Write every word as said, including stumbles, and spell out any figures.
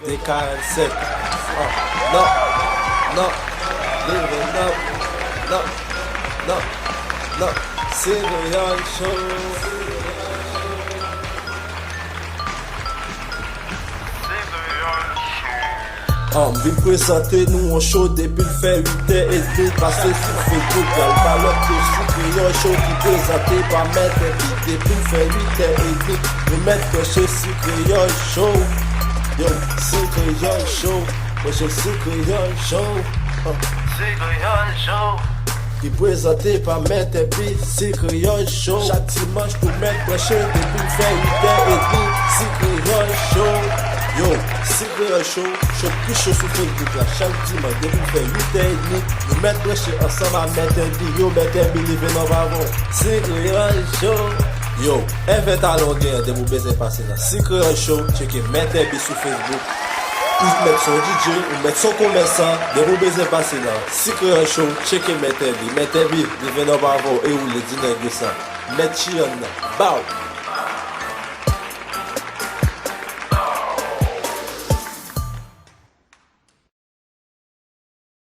De karannsenk. Ah, non, non, living up. Non, non, non. Se Kreyòl Show. Ah, m vin prezante nou yon show depi l fè uit è edmi pase sou Facebook. Al pa lòt ke Sik Kreyòl Show ki prezante pa Mèt Enbi. Depi l fè uit è edmi, nou mèt branche Sik Kreyòl Show. Yo, Sik Kreyòl Show. Branche Sik Kreyòl Show. Ah. Sik Kreyòl Show. Ki prezante pa Mèt Enbi, Sik Kreyòl Show. Chak dimanch, nou mèt branche depi l fè uit è edmi, Sik Kreyòl Show. Yo, Sik Kreyòl Show, show pi cho sou Facebook la. Chak dimanch, depi l fè uit è edmi, nou mèt branche ansanm a Mèt Enbi. Yo, Mèt Enbi, leve nan bavon. Sik Kreyòl Show. Yo, èvè talon gen, depi w bezwen pase nan Sik Kreyòl Show, tcheke Mèt Enbi sou Facebook. Ou mèt se yon D J, ou mèt se yon komèsan, depi w bezwen pase nan Sik Kreyòl Show, tcheke Mèt Enbi. Mèt Enbi, leve nan bavon e woule, di nèg yo sa. Mèt Chiyann nan, baw!